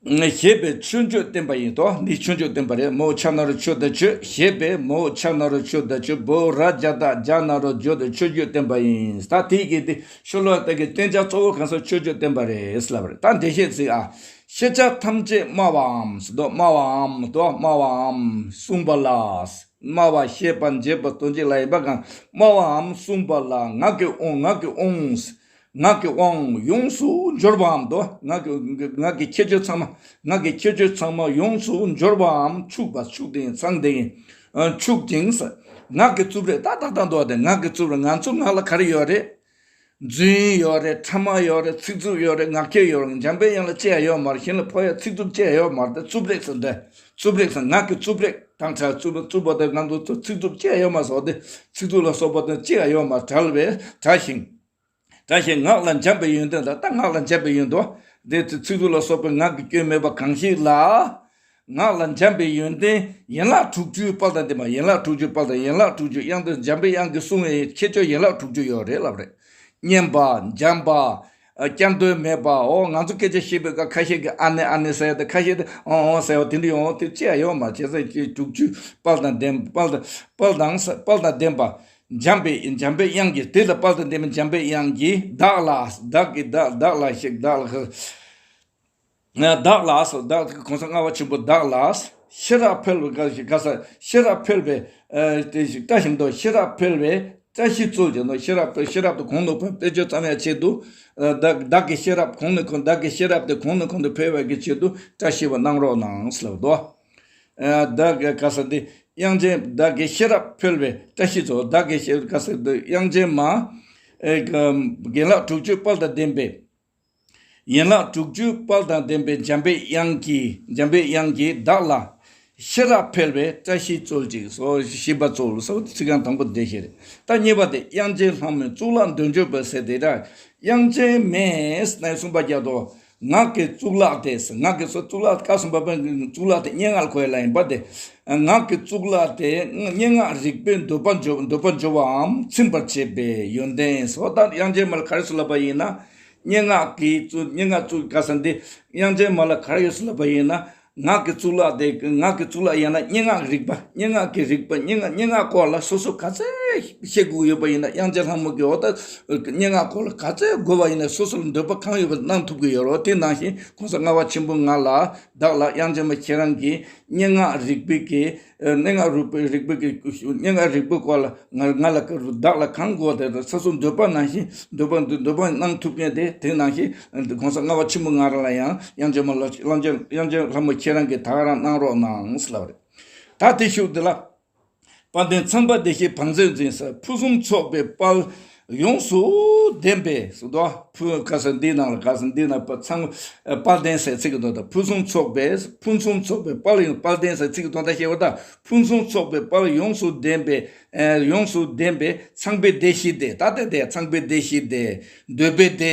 ཞེས་པས་མཆོད་བརྗོད་བསྟན་པ་ཡིན་ཏོ། འདི་མཆོད་བརྗོད་བསྟན་པ་རེད། མོ་ཆ་ན་རོ་མཆོད་ད་མཆོད། ཞེས་པས་མོ་ཆ་ན་རོ་མཆོད་ད་མཆོད། བོ་ར་བྱ་ད་བྱ་ན་རོ་བྱོ་ད་མཆོད་བརྗོད་བསྟན་པ་ཡིན། ད་དེའི་གི་དེ་ཤོ་ལོ་ཀ་གི་བསྟན་བྱ་གཙོ་བོ་གང་ཟག་མཆོད་བརྗོད་བསྟན་པ་རེད་ལབ་རེད། ད་འགྲེལ་བཤད་ཚིག་ཨ། ཤེས་བྱ་ཐམས་ཅད་སྨྲ་བའམ་ཟེར་དོ། སྨྲ་བའམ་དོ། སྨྲ་བའམ་གསུངས་པ་ལ། སྨྲ་བ་ཤེས་པ་འབྱེད་པ་སྟོན་བྱེད་ལ་ཡིན་པ་གང་། སྨྲ་བའམ་གསུངས་པ་ལ། ངག་གི་དབང་། ངག་གི་དབང་། ངག་གི་དབང་ཡོངས་སུ་འབྱོར་བའམ་དོ། ངག་གི་ངག་གི་ཁྱད་ཆོས་ཚང་མ། ངག་གི་ཁྱད་ཆོས་ཚང་མ་ཡོངས་སུ་འབྱོར་བའམ་ཕྱུག་པ། ཕྱུག་སྟེ་ཚང་སྟེ་ཕྱུག་ཅིང་། ངག་གི་རྩུབ་རེག་ད་ད་ད་འདུག་སྟེ། ངག་གི་རྩུབ་རེག་ང་ཚོ་ངག་ལ་ག་རེ་ཡོད་རེད། རྫུན་ཡོད་རེད། ཕྲ་མ་ཡོད་རེད། ཚིག་རྩུབ་ཡོད་རེད། ངག་འཁྱལ་ཡོད་རེད། འཇམ་པའི་དབྱངས་ལ་ཅི་ཡང་ཡོད་མ་རེད། གཞན་ལ་ཕོག་ཡ་ཚིག་རྩུབ་ཅི་ཡང་ཡོད་མ་རེད། ད་རྩུབ་རེག་ཟེར་འདི། རྩུབ་རེག་ཟེར་ངག་གི་རྩུབ་རེག་དང་བྲལ། རྩུབ་རྩུབ་པ་དེ་ང་ཚོ་ཚིག་རྩུབ་ཅི་ཡང་ཡོད་མ་རེད་ཟེར། དེ་ཚིག་རྩུབ་ལ་སོགས་པ་དང་ཅི་ཡང་ཡོད་མ་རེད། བྲལ་བས་བྲལ་ཞིང་། བྲལ་ཞིང་ངག་ལ་འཇམ་པའི་ཡོན་ཏན་དང་། ད་ངག་ལ་འཇམ་པའི་ཡོན་ཏན། དེ་ཚིག་རྩུབ་ལ་སོགས་པའི་ངག་གི་སྐྱོན་མེད་པ་གང་ཞིག་ལ། ངག་ལ་འཇམ་པའི་ཡོན་ཏན་ཡན་ལག་དྲུག་ཅུའི་དཔལ་དང་ལྡན་པ། ཡན་ལག་དྲུག་ཅུའི་དཔལ་དང་། ཡན་ལག་དྲུག་ཅུ་དབྱངས་དང་། འཇམ་པའི་དབྱངས་ཀྱིས་གསུངས་པའི་ཁྱད་ཆོས་ཡན་ལག་དྲུག་ཅུ་ཡོད་རེད་ལབ་རེད། སྙན་པ། འཇམ་པ། ཨ། བསྐྱར་ཟློས་མེད་པ། འོ་ང་ཚོ་སྐད་ཆ་བཤད་པའི་སྐབས་ཁ་ཤས་ཀྱིས་ཨ་ནེ་ཨ་ནེ་ཟེར་ཡ་དང་། ཁ་ཤས་དེ་ཨོང་ཨོང་ཟེར་བ་དེ་འདྲ་ཡོང་དེ་ཅི་ཡང་ཡོད་མ་རེད། བྱས་ཙང་ཁྱེད་དྲུག་ཅུའི་དཔལ་དང་ལྡན། དཔལ་དང་དཔལ་དང་དཔལ་དང་ལྡན་པ། འཇམ་པའི་འཇམ་པའི་དབྱངས་ཀྱིས། དེ་ལ་དཔལ་དང་ལྡན་པའི་འཇམ་པའི་དབྱངས་ཀྱིས། བདག་ལ། བདག་གི་བདག་བདག་ལ་ཞིག་བདག་ལ། བདག་ལ་སོ། བདག་གོང་ས་ལྔ་པ་ཆེན་པོ་བདག་ལ་ཤེས་རབ་འཕེལ་བའི་ག་ས། ཤེས་རབ་འཕེལ་བའི་ཨ་དེ་ཞིག་བཀྲ་ཞིང་འདོད། ཤེས་རབ་འཕེལ་བའི་བཀྲ་ཤིས་སྩོལ་གྱི་འདུག་ཤེས་རབ་ཏུ་ཤེས་རབ་ཏུ་གོང་དུ་འཕེལ། དཔེ་བརྗོད་ཙམ་ཡང་ཆེད་དུ། ཨ་བདག་བདག་གི་ཤེས་རབ་གོང་ནས་གོང་། བདག་གི་ཤེས་རབ་དེ་གོང་ནས་གོང་དུ་འཕེལ་བའི་གི་ཆེད་དུ་བཀྲ་ཤིས་པ་གནང་རོགས་གནང་ཟེར་ལབ་འདུག་ཨ་བདག་གི་ག་ས་འདི་དབྱངས་ཅན། བདག་གི་ཤེས་རབ་འཕེལ་བའི་བཀྲ་ཤིས་སྩོལ། བདག་གི་ཤེས་ག་ས་འདི་དབྱངས་ཅན་མ། ཨེ་ག་ཡན་ལག་དྲུག་ཅུའི་དཔལ་དང་ལྡན་པའི། ཡན་ལག་དྲུག་ཅུའི་དཔལ་དང་ལྡན་པའི་འཇམ་པའི་དབྱངས་ཀྱིས། འཇམ་པའི་དབྱངས་ཀྱིས་བདག་ལ་ཤེས་རབ་འཕེལ་བའི་བཀྲ་ཤིས་སྩོལ་ཅིག་སོ། ཤིས་པ་སྩོལ་སོ། ཚིག་རྐང་དང་པོ་བདེ་ཞེས་རེད། ད་གཉིས་པ་དེ་དབྱངས་ཅན་ལྷ་མོའི་གཙུག་ལག་འདོད་འཇོ་བའི་ཟེར་དེ་ར། དབྱངས་ཅན་མས་ནས་གསུངས་པ་རྒྱག་དོ། ངག་གི་གཙུག་ལག་དེ། ངག་གི་སོ་གཙུག་ལག་བཀའ་གསུམ་པ་པའི་གཙུག་ལག་དེ་སྙན་ངག་ལ་གོ་ཡ་ལ་ཡིན་པ་དེ། ངག་གི་གཙུག་ལག་དེ་སྙན་ངག་རིག་པའི་འདོད་པ་འཇོ་འདོད་པ་འཇོ་བའམ་ཚིམ་པར་བྱེད་པའི་ཡོན་ཏན་སོ། ད་དབྱངས་ཅན་མ་ལ་ག་རེ་ཟེར་ལབ་པ་ཡིན་ན། སྙན་ངག་གི་གཙུག་སྙན་ངག་གཙུག་ག་ས་འདི་དབྱངས་ཅན་མ་ལ་ག་རེ་ཡོད་ཟེར་ལབ་པ་ཡིན་ན། ངག་གི་གཙུག་ལག་དེ། ངག་གི་གཙུག་ལག་ཡང་ན་སྙན་ངག་རིག་པ། སྙན་ངག་གི་རིག་པ། སྙན་ངག་སྙན་ངག་སྐོར་ལ་སོ་སོ་ག་ཚད་ཤེས་དགོས་ཡོད་པ་ཡིན་ན། དབྱངས་ཅན་ལྷ་མོ་གི་འོ་ད་སྙན་ངག་སྐོར་ལ་ག་ཚད་དགོས་པ་ཡིན་ན་སོ་སོ་ལ་འདོད་པ་གང་ཡོད་པ་གནང་ཐུབ་ཀྱི་ཡོད་རེད། དེ་ནང་བཞིན་གོང་ས་ལྔ་པ་ཆེན་པོ་ང་ལ། བདག་ལ། དབྱངས་ཅན་མ་ཁྱེད་རང་གིས་སྙན་ངག་རིག་པའི་གི། སྙན་ངག་རིག་པའི་རིག་པའི་གི། སྙན་ངག་རིག་པའི་སྐོར་ལ་ང་ང་ལ་བདག་ལ་གང་དགོས་དེ་སོ་སོ་འདོད་པ་ནང་བཞིན་འདོད་པ་འདོད་པ་གནང་ཐུབ་མཁན་དེ། དེ་ནང་བཞིན་གོང་ས་ལྔ་པ་ཆེན་པོ་ང་རང་ལ་ཡང་དབྱངས་ཅན་མ་ལ། དབྱངས་ཅན་དབྱངས་ཅན་ལྷ་མོ་ཁྱེད་རང་གིས་ད་ག་རང་གནང་རོགས་གནང་ཟེར་ལབ་རེད། ད་དེ་ཤུགས་དེ་ལ། དཔལ་ལྡན་ཚངས་པ་བདེ་གཤེགས་བང་མཛོད་འཛིན་ས། ཕུན་སུམ་ཚོགས་པའི་དཔལ་ཡོངས་སུ་ལྡན་པའི་ཟེར་དོ། ཕུན་ག་ས་འདི་ནང་ལ་ག་ས་འདི་ན་པ་ཚང་དཔལ་ལྡན་ཟེར་ཚིག་གི་དོན་དང་། ཕུན་སུམ་ཚོགས་པའི། ཕུན་སུམ་ཚོགས་པའི་དཔལ་ཡོངས། དཔལ་ལྡན་ཟེར་ཚིག་གི་དོན་དག་བཤད་པ་དང་། ཕུན་སུམ་ཚོགས་པའི་དཔལ་ཡོངས་སུ་ལྡན་པའི། ཨ་ཡོངས་སུ་ལྡན་པའི་ཚངས་པའི་སྡེ་བཞི་སྟེ། ད་ལྟ་དེ་ཚངས་པའི་སྡེ་བཞི་སྟེ། འདོད་པའི་སྡེ།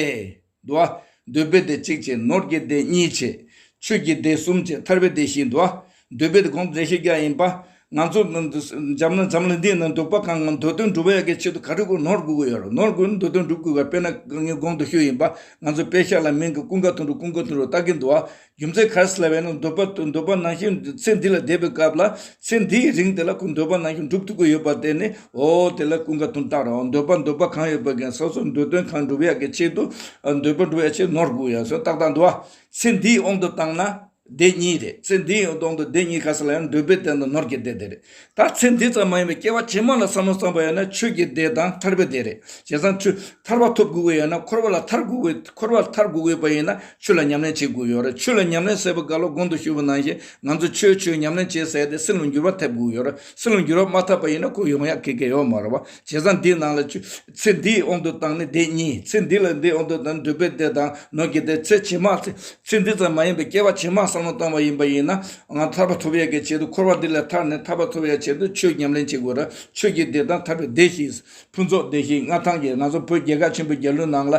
འདུག་བ། འདོད་པའི་སྡེ་གཅིག་བྱས། ནོར་གྱི་སྡེ་གཉིས་བྱས། ཆོས་ཀྱི་སྡེ་གསུམ་བྱས། ཐར་པའི་སྡེ་བཞི་འདུག་བ། འདོད་པའི་སྡེ་གོང་དུ་འགྲེལ་བཤད་རྒྱག་ཡིན་པ། ང་ཚོ་འཛམ་གླིང་འཛམ་གླིང་འདིའི་ནང་འདོད་པ་གང་གང་འདོད་དོན་འགྲུབ་ཡག་གི་ཆེད་དུ་ག་རེ་དགོས། ནོར་དགོས་ཀྱི་ཡོད་རེད། ནོར་དགོས་ན་འདོད་དོན་འགྲུབ་དགོས་པ། དཔེར་ན་ངས་གོང་དུ་ཞུས་ཡིན་པ། ང་ཚོ་དཔེ་ཤག་ལ་མིང་གི་ཀུན་དགའ་དོན་གྲུབ། ཀུན་དགའ་དོན་གྲུབ་ལྟ་གི་འདུག་ཨ། རྒྱུ་མཚན་ག་རེ་ཟེར་ལབ་ཡིན་ན། འདོད་པ་འདོད་པ་ནང་བཞིན་ཚེ་འདི་ལ་བསྡད་པའི་སྐབས་ལ་ཚེ་འདིའི་རིང་དེ་ལ་ཁོ་འདོད་པ་ནང་བཞིན་འགྲུབ་ཐུབ་ཀྱི་ཡོད་པ་དེ་ནི། འོ་དེ་ལ་ཀུན་དགའ་དོན་གྲུབ་ལྟ་རེད། འདོད་པ་འདོད་པ་གང་ཡོད་པ་གན་སོ་སོའི་འདོད་དོན་གང་འགྲུབ་ཡག་གི་ཆེད་དུ། འདོད་པ་འགྲུབ་ཡག་ཆེད་ནོར་དགོས་ཡ་སོ་ཏག་ཏག་འདུག་ཨ། ཚེ་འདིའི་དབང་དུ་བཏང་ན། སྡེ་གཉིས་རེད། ཚེ་འདིའི་དབང་དུ་སྡེ་གཉིས་ག་ས་ལ་ཡང་འདོད་པའི་སྡེ་དང་ནོར་གྱི་སྡེ་དེ་རེད། ད་ཚེ་འདི་ཙམ་མ་ཡིན་པའི་སྐྱེ་བ་ཕྱི་མ་ལ་བསམ་བློ་བཏང་པ་ཡིན་ན་ཆོས་ཀྱི་སྡེ་དང་ཐར་པའི་སྡེ་རེད། བྱས་ཙང་ཆོས་ཐར་པ་ཐོབ་དགོས་ཀྱི་ཡོད་ན། འཁོར་བ་ལ་ཐར་དགོས་ཀྱི། འཁོར་བ་ལ་ཐར་དགོས་ཀྱི་ཡོད་པ་ཡིན་ན་ཆོས་ལ་ཉམས་ལེན་བྱེད་དགོས་ཡོད་རེད། ཆོས་ལ་ཉམས་ལེན་ཟེར་བའི་སྐབས་ལ་གོང་དུ་ཞུས་པ་ནང་བཞིན་ང་ཚོ་ཆོས་ཆོས་ཉམས་ལེན་བྱེད་ཟེར་ཏེ་སེམས་ལ་འགྱུར་བ་ཐེབས་དགོས་ཡོད་རེད། སེམས་ལ་འགྱུར་བ་མ་ཐེབས་པ་ཡིན་ན་ཁོ་ཡོང་ཡག་གི་གེ་ཡོད་མ་རེད་བ། བྱས་ཙང་འདིའི་ནང་ལ་ཆོས་ཚེ་འདིའི་དབང་དུ་བཏང་ནས་སྡེ་གཉིས། ཚེ་འདི་ལ་འདིའི་དབང་དུ་བཏང་ནས་འདོད་པའི་སྡེ་དང་ནོར་གྱི་སྡེ། ཚེ་ཕྱི་མ་ཚེ། ཚེ་འདི་ཙམ་མ་ཡིན་པའི་སྐྱེ་བ་ཕྱི་མ་བསམ་བློ་བཏང་བ་ཡིན་པ་ཡིན་ན། ང་ཐར་པ་ཐོབ་ཡས་ཀྱི་ཆེད་དུ། འཁོར་བ་འདི་ལས་ཐར་ནས་ཐར་པ་ཐོབ་ཡས་ཆེད་དུ་ཆོས་ཉམས་ལེན་བྱེད་དགོས་ར། ཆོས་ཀྱི་སྡེ་དང་ཐར་པའི་སྡེ་བཞི། ཕུན་ཚོགས་སྡེ་བཞི། མངའ་ཐང་གི། ང་ཚོ་བོད་རྒྱལ་ཁབ་ཆེན་པོའི་རྒྱལ་གླུ་ནང་ལ་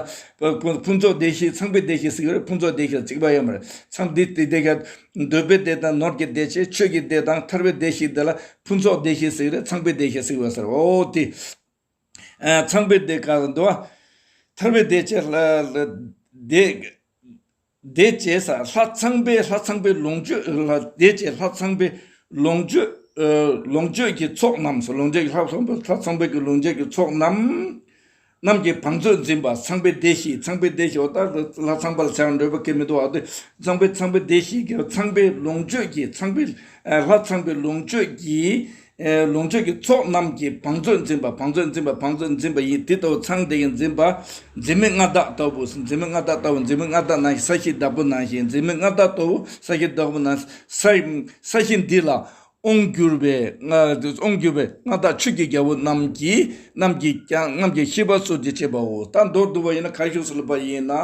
ཕུན་ཕུན་ཚོགས་སྡེ་བཞི། ཚངས་པའི་སྡེ་བཞི་ཟེར་གྱི་རེད། ཕུན་ཚོགས་སྡེ་བཞི་ལ་གཅིག་པ་ཡོད་མ་རེད། ཚངས་འདི་སྡེ་སྡེ་ག་འདོད་པའི་སྡེ་དང་ནོར་གྱི་སྡེ་བྱས། ཆོས་ཀྱི་སྡེ་དང་ཐར་པའི་སྡེ་བཞི་འདི་ལ་ཕུན་ཚོགས་སྡེ་བཞི་ཟེར་གྱི་རེད། ཚངས་པའི་སྡེ་བཞི་ཟེར་གྱི་རེད་ཟེར། འོ་དེ། ཚངས་པའི་སྡེ་ག་འདུག་བ། ཐར་པའི་སྡེ་བྱས་ལ་སྡེ། སྡེ་བྱས་ས། ལྷ་ཚངས་པའི། ལྷ་ཚངས་པའི་ལོངས་སྤྱོད་ལ་སྡེ་བྱས། ལྷ་ཚངས་པའི་ལོངས་སྤྱོད། ལོངས་སྤྱོད་ཀྱི་ཚོགས་རྣམས་སོ། ལོངས་སྤྱོད་ཀྱི་ལྷ་ཚངས་པའི། ལྷ་ཚངས་པའི་གི་ལོངས་སྤྱོད་ཀྱི་ཚོགས་རྣམས། རྣམས་ཀྱི་བང་མཛོད་འཛིན་པ། ཚངས་པའི་སྡེ་བཞི། ཚངས་པའི་སྡེ་བཞི། འོ་ད་ལྷ་ཚངས་པ་ལ་ཆགས་འགྲོ་བ་གི་མི་འདུག་བ། དེ་ཚངས་པའི། ཚངས་པའི་སྡེ་བཞི་གི་ཚངས་པའི་ལོངས་སྤྱོད་ཀྱི། ཚངས་པའི་ལྷ་ཚངས་པའི་ལོངས་སྤྱོད་ཀྱི། ལོངས་སྤྱོད་ཀྱི་ཚོགས་རྣམས་ཀྱི་བང་མཛོད་འཛིན་པ། བང་མཛོད་འཛིན་པ། བང་མཛོད་འཛིན་པ་ཡིན། དེ་ལྟ་བུ་ཚངས་དེ་ཡི་འཛིན་པ། འཛིན་མའི་མངའ་བདག་ལྟ་བུ། འཛིན་མའི་མངའ་བདག་ལྟ་བུ། འཛིན་མའི་མངའ་བདག་ནང་བཞིན། ས་གཞིའི་བདག་པོ་ནང་བཞིན། འཛིན་མའི་མངའ་བདག་ལྟ་བུ། ས་གཞིའི་བདག་པོ་ནང་བཞིན། ས་ས་གཞི་འདི་ལ་དབང་བསྒྱུར་བའི། དབང་བསྒྱུར་བའི་མངའ་བདག་ཆོས་ཀྱི་རྒྱལ་པོ་རྣམས་ཀྱིས། རྣམས་ཀྱིས་ཀྱང་། རྣམས་ཀྱིས་གཤེགས་པ་སོགས་ཀྱིས་བྱེད་པའོ། ད་མདོར་བསྡུ་བ་ཡིན་ན། ག་ཞུ་ཟེར་ལབ་པ་ཡིན་ན།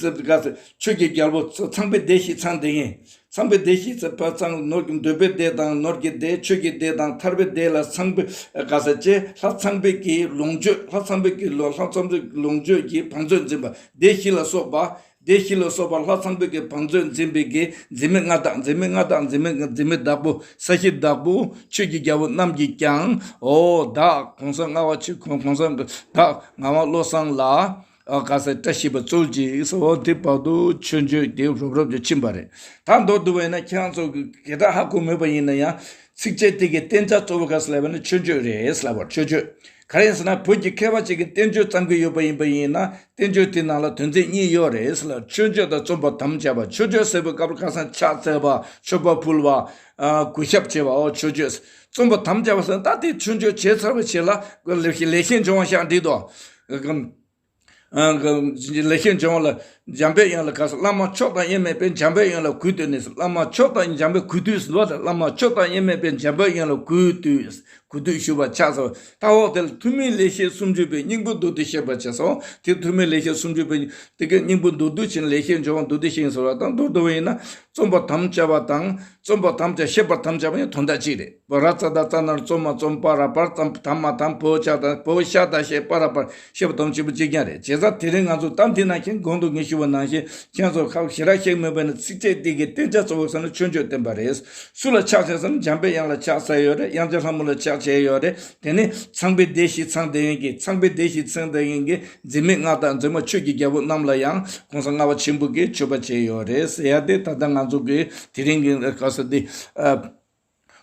ཟེར་ག་ཟེར། ཆོས་ཀྱི་རྒྱལ་པོ་ཚངས་པའི་སྡེ་བཞི། ཚངས་དེ་ཡིན། ཚངས་པའི་སྡེ་བཞི་ཚེ་ཕ་ཚངས་ནོར་གྱི་འདོད་པའི་སྡེ་དང་ནོར་གྱི་སྡེ། ཆོས་ཀྱི་སྡེ་དང་ཐར་པའི་སྡེ་ལ་ཚངས་པའི་ག་ས་ཅེ་ལྷ་ཚངས་པའི་གི་ལོངས་སྤྱོད། ལྷ་ཚངས་པའི་གི་ལོ་ལྷ་ཚངས་པའི་ལོངས་སྤྱོད་ཀྱི་བང་མཛོད་འཛིན་པ། སྡེ་བཞི་ལ་སོགས་པ། སྡེ་བཞི་ལ་སོགས་པ་ལྷ་ཚངས་པའི་གི་བང་མཛོད་འཛིན་པའི་གི་འཛིན་མའི་མངའ་བདག་འཛིན་མའི་མངའ་བདག་འཛིན་མའི་འཛིན་མའི་བདག་པོ། ས་གཞིའི་བདག་པོ། ཆོས་ཀྱི་རྒྱལ་པོ་རྣམས་ཀྱིས་ཀྱང་། འོ་བདག་གོང་ས་ལྔ་པ་ཆོས་གོང་གོང་ས་བདག་ངག་དབང་བློ་བཟང་ལ། ཨ་ག་ས་བཀྲ་ཤིས་པ་སྩོལ་ཅིག་ཟེར། འོ་དེ་བར་དུ་མཆོད་བརྗོད་དེ་རོབ་རོབ་ཀྱིས་ཕྱིན་པ་རེད། ད་མདོར་བསྡུ་བ་ཡིན་ན། ཁྱེད་རང་ཚོ་གི་ག་འདྲ་ཧ་གོ་མེད་པ་ཡིན་ན་ཡང་། ཚིགས་བཅད་དེ་གི་བསྟན་བྱ་གཙོ་བོ་ག་ས་ལབ་པ་ན་མཆོད་བརྗོད་རེད་ལབ་པ། མཆོད་བརྗོད་ག་རེ་ཡིན་ཟེར་ན། བོད་ཀྱི་མཁས་པ་ཅིག་གིས་བསྟན་བཅོས་བརྩམས་ཀྱི་ཡོད་པ་ཡིན་པ་ཡིན་ན། བསྟན་བཅོས་དེ་ནང་ལ་དོན་ཚན་གཉིས་ཡོད་རེད་ལབ། མཆོད་བརྗོད་དང་རྩོམ་པར་དམ་བཅའ་བ། མཆོད་བརྗོད་ཟེར་བའི་སྐབས་ལ་ཁ་སང་ཕྱག་འཚལ་བ། མཆོད་པ་ཕུལ་བ། ཨ་གུས་ཞབས་བྱེད་པ། འོ་མཆོད་བརྗོད། རྩོམ་པར་དམ་བཅའ་བ་ཟེར་ན། ད་དེ་མཆོད་བརྗོད་བྱས་ཚར་བའི་རྗེས་ལ་ལེགས་བཤད་ལེགས་བཤད་ལྗོན་དབང་ཞེས་བྲིས་འདུག། ཨ་ལེགས་བཤད་ལྗོན་དབང་ལ། འཇམ་དཔལ་དབྱངས་ལ་ག་ས། བླ་མ་མཆོག་དང་དབྱེར་མེད་པས་འཇམ་དཔལ་དབྱངས་ལ་གུས་བཏུད་ནས། བླ་མ་མཆོག་དང་འཇམ་དཔལ་གུས་བཏུད་ཟེར་བ་དང་། བླ་མ་མཆོག་དང་དབྱེར་མེད་པས་འཇམ་དཔལ་དབྱངས་ལ་གུས་བཏུད། གུས་བཏུད་ཞུ་བར་ཕྱག་འཚལ་བ། ད་འོག་དེ་ལ་ཐོགས་མེད་ལེགས་བཤད་སུམ་ཅུ་པའི། སྙིང་པོ་མདོར་བསྡུས་བཤད་པར་བྱ་ཟེར། དེ་ཐོགས་མེད་ལེགས་བཤད་སུམ་ཅུ་པའི་དེ་གའི་སྙིང་པོ་མདོར་བསྡུས་བྱས་ནས་ལེགས་བཤད་ལྗོན་དབང་མདོར་བསྡུས་བཤད་ཡིན་ཟེར་བ་དང་། མདོར་བསྡུ་བ་ཡིན་ན། རྩོམ་པར་དམ་བཅའ་བ་དང་། རྩོམ་པར་དམ་བཅའ། བཤད་པར་དམ་བཅའ་བ་ཡང་དོན་དག་གཅིག་རེད། པ་ར་ཙ་ད་ཙ་ན་རྩོ་མ་རྩོམ། པ་ར་པར་ཙམ་དམ་མ་དམ། བོ་ཅ་ད་བོ་ཤ་ད་བཤད། པ་ར་པར། བཤད་པ་དོན་གཅིག་པ་གཅིག་རྐྱང་རེད། བྱས་ཙང་དེ་རིང་ང་ཚོ་ད་འདི་ནང་བཞིན་གོང་དུ་ངས་ཞུས་པ་ནང་བཞིན། ཁྱེད་ཚོ་ཁ་ཞེ་དྲག་ཤེས་མེད་པ་ནི། ཚིགས་བཅད་འདི་གི་བསྟན་བྱ་གཙོ་བོ་ཟེར་ན་མཆོད་བརྗོད་བསྟན་པ་རེད། སུ་ལ་ཕྱག་འཚལ་ཟེར་ན། འཇམ་དཔལ་དབྱངས་ལ་ཕྱག་འཚལ་ཡོད་རེད། དབྱངས་ཅན་ལྷ་མོ་ལ་ཕྱག་འཚལ་ཡོད་རེད། དེ་ནས་ཚངས་པའི་སྡེ་བཞི། ཚངས་དེ་ཡིན་གྱི། ཚངས་པའི་སྡེ་བཞི། ཚངས་དེ་ཡིན་གྱི་འཛིན་མའི་མངའ་བདག་འཛིན་མ་ཆོས་ཀྱི་རྒྱལ་པོ་རྣམས་ལ་ཡང་གོང་ས་ལྔ་པ་ཆེན་པོ་གིས་མཆོད་པ་བྱས་ཡོད་རེད་ཟེར་ཡ་དེ། ད་ལྟ་ང་ཚོ་གི་དེ་རིང་གི་ག་ས་འདི། ཨ།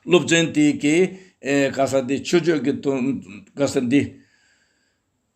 སློབ་ཚན་དེ་གི། ཨེ། ག་ས་འདི་མཆོད་བརྗོད་ཀྱི་དོན། ག་ས་འདི།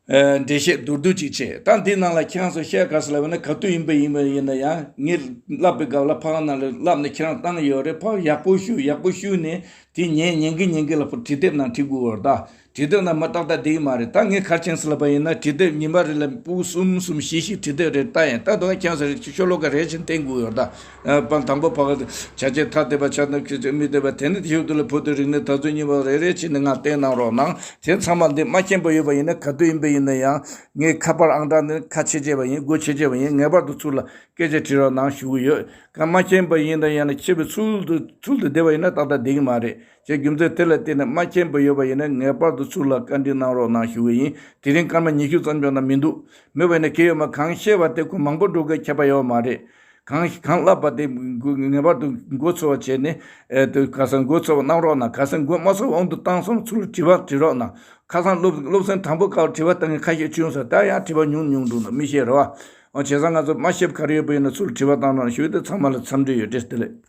ཨེ། འགྲེལ་བཤད་མདོར་བསྡུས་ཅིག་བྱས། ད་འདི་ནང་ལ་ཁྱེད་རང་ཚོ་བཤད་ག་ས་ལབ་ན། ག་དུས་ཡིན་པ་ཡིན་པ་ཡིན་ན་ཡང་། ངས་བསླབ་པའི་སྐབས་ལ་ཕ་གི་ནང་ལ་བསླབ་ནས་ཁྱེད་རང་བཏང་ཡོད་རེད། ཕ་གི་ཡག་པོ་ཞུ། ཡག་པོ་ཞུས་ནས་དེ་ཉན་ཉན་གི་ཉན་གི་ལ་ཕར་བྲིས་དེབ་ནང་བྲིས་དགོས་པ་རེད་ད། བྲིས་དེབ་ནང་མ་ཏག་ཏག་བསྡད་ཀྱི་མ་རེད། ད་ངས་ག་རེ་བྱས་ཡིན་ཟེར་ལབ་པ་ཡིན་ན། བྲིས་དེབ་ཉི་མ་རེ་ལ་པུ་གུ་གསུམ་གསུམ་བཞི་བཞི་བྲིས་དེབ་རེ་ལྟ་ཡིན། ད་དུང་ཁྱེད་རང་ཚོ་ཤོ་ལོ་ཀ་རེ་བཞིན་བསྟན་དགོས་ཡོད་ད། ཨ། པ། དང་པོ་ཕ་གི་བྱ་བྱེད་ཐ་དད་པ། ཆ་ན་མི་དད་པ། དེ་ནས་དེ་ཞོར་དུ་ལ་བོད་དུ་རིག་གནས་དར་ཚུལ་གཉིས་པ་རེ་རེ་བྱས་ནས་ང་བསྟན་གནང་རོགས་གནང་། དེ་ཚང་མ་འདི་མ་མཁྱེན་པ་ཡོད་པ་ཡིན་ན། ག་དུས་ཡིན་པ་ཡིན་ན་ཡང་ངས་ཁ་པར་ཨང་གྲངས་འདི་ཁ་ཕྱེ་བྱས་པ་ཡིན། སྒོ་ཕྱེ་བྱས་པ་ཡིན། ངེས་པར་དུ་ཚུར་ལ་སྐད་ཆ་དྲི་རོགས་གནང་ཞུ་གི་ཡོད། ག་མ་མཁྱེན་པ་ཡིན་ན་ཡང་ན་ཁྱེད་པའི་ཚུལ་དུ་ཚུལ་དུ་བསྡད་པ་ཡིན་ན་ཏག་ཏག་བསྡད་ཀྱི་མ་རེད། ཅེས་རྒྱུ་མཚན་དེ་ལ་བརྟེན་ནས་མ་མཁྱེན་པ་ཡོད་པ་ཡིན་ན་ངེས་པར་དུ་ཚུར་ལ་བཀའ་འདྲི་གནང་རོགས་གནང་ཞུ་གི་ཡིན། དེ་རིང་སྐར་མ་ཉི་ཤུ་ཙམ་བྱུང་ན་མི་འདུག། མེད་པ་ཡིན་ན་གལ་ཡོད་མ། གང་བཤད་པ་དེ་ཁོ་མང་པོ་འགྲོ་དགོས་ཁྱད་པར་ཡོད་མ་རེད། གང་གང་བསླབ་པ་དེ་ངེས་པར་དུ་མགོ་ཚོས་པ་བྱས་ནས་ཨེ་དེ་ཁ་སང་མགོ་ཚོས་པ་གནང་རོགས་གནང་། ཁ་སང་མགོ་མ་ཚོས་པ་འོང་དུ་བཏང་སོང་ཚུར་དྲི་བ་དྲི་རོགས་གནང་། ཁ་སང་སློབ་སློབ་ཚན་དང་པོ་སྐབས་དྲི་བ་བཏང་མཁན་ཁ་ཤས་བྱུང་སོང་། ད་ཡང་དྲི་བ་ཉུང་ཉུང་འདུག་ན་མི་ཤེས་རེད་བ། འོ་བྱས་ཙང་ང་ཚོ་མ་ཤེས་ག་རེ་ཡོད་པ་ཡིན་ན་ཚུར་དྲི་བ་བཏང་རོགས་གནང་ཞུ། དེ་ཚང་མ་ལ་འཚམས་འདྲི་ཡོད། བཀྲ་ཤིས་བདེ་ལེགས།